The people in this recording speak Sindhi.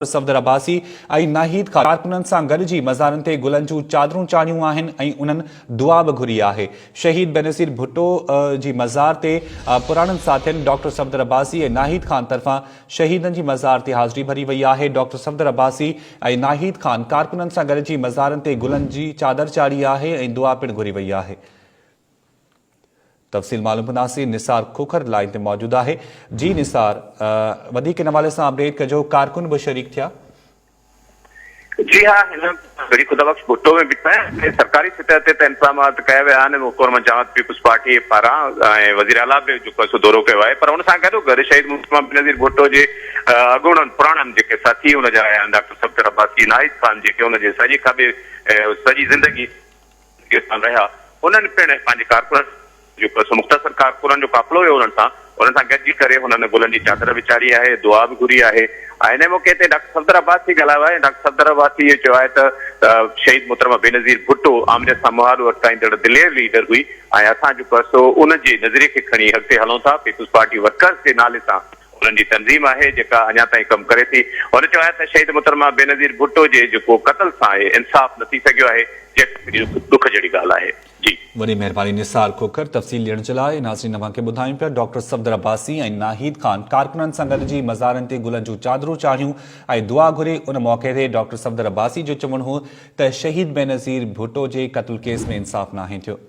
صفدر عباسي ۽ ناهيد خان ڪارڪنن سان گڏجي مزارن تي گلن جون چادرون چاڙهيون آهن ۽ انهن دعا به گهري آهي. شهيد بينظير ڀٽو جي مزار تي پراڻن ساٿين ڊاڪٽر صفدر عباسي ۽ ناهيد خان طرفان شهيدن جي مزار تي حاضري ڀري وئي آهي. ڊاڪٽر صفدر عباسي ۽ ناهيد خان ڪارڪنن سان گڏجي مزارن تي گلن جي چادر چاڙهي آهي ۽ دعا پڻ گهري وئي آهي. تفصيل معلوم ڪنداسين نثار کوکر لائين تي موجود آهي جي نثار وڌيڪ ان حوالي سان اپڊيٽ ڪجو ڪارڪن به شريڪ ٿيا. جي ها هن ڳڙهي خدا بخش ڀٽو ۾ به ۽ سرڪاري سطح تي ته انتظامات ڪيا ويا آهن حڪومت منجهان پيپلز پارٽي پاران ۽ وزير اعليٰ به جيڪو سو دورو ڪيو آهي پر ان سان گڏو گڏ شهيد محترمه بينظير ڀٽو جي اڳوڻن پراڻن جيڪي ساٿي ان جا آهن ڊاڪٽر صفدر عباسي ناهيد خان جيڪي ان جي ساڄي کاٻي سڄي زندگي سان رهيا، انهن پڻ پنهنجي ڪارڪنن جو هڪ مختصر ڪارڪنن جو قافلو هيو انهن سان انهن سان گڏجي ڪري هنن گلن جي چادر به چاڙهي آهي دعا به گهري آهي ۽ انهي موقعي تي ڊاڪٽر صفدر عباسي ڳالهايو آهي ۽ ڊاڪٽر صفدر عباسي اهو چيو آهي ته شهيد محترمه بينظير ڀٽو آمريت سان مهاڏو اٽڪائيندڙ دلير ليڊر هئي ۽ اسان جيڪو آهي سو ان جي نظريي کي کڻي اڳتي هلون ٿا پيپلز پارٽي ورڪرز جي نالي سان انهن جي تنظيم آهي جيڪا اڃا تائين ڪم ڪري ٿي. هن چيو آهي ته شهيد محترمه بينظير ڀٽو جي جيڪو قتل سان اهي انصاف نه ٿي سگهيو آهي جيڪا ڏک جهڙي ڳالهه آهي. جي. وڏي مهرباني نثار کوکر تفصيل ڏيڻ جي لاء. ناظرين اوهان کي ٻڌايون پيا ڊاڪٽر صفدر عباسي ۽ ناهيد خان ڪارڪنن سان گڏجي مزارن تي گلن جون چادرون چاڙهيون ۽ دعا گهري ان موقعي تي ڊاڪٽر صفدر عباسي جو چوڻ هو ته شهيد بينظير ڀٽو جي قتل ڪيس ۾ انصاف ناهي ٿيو.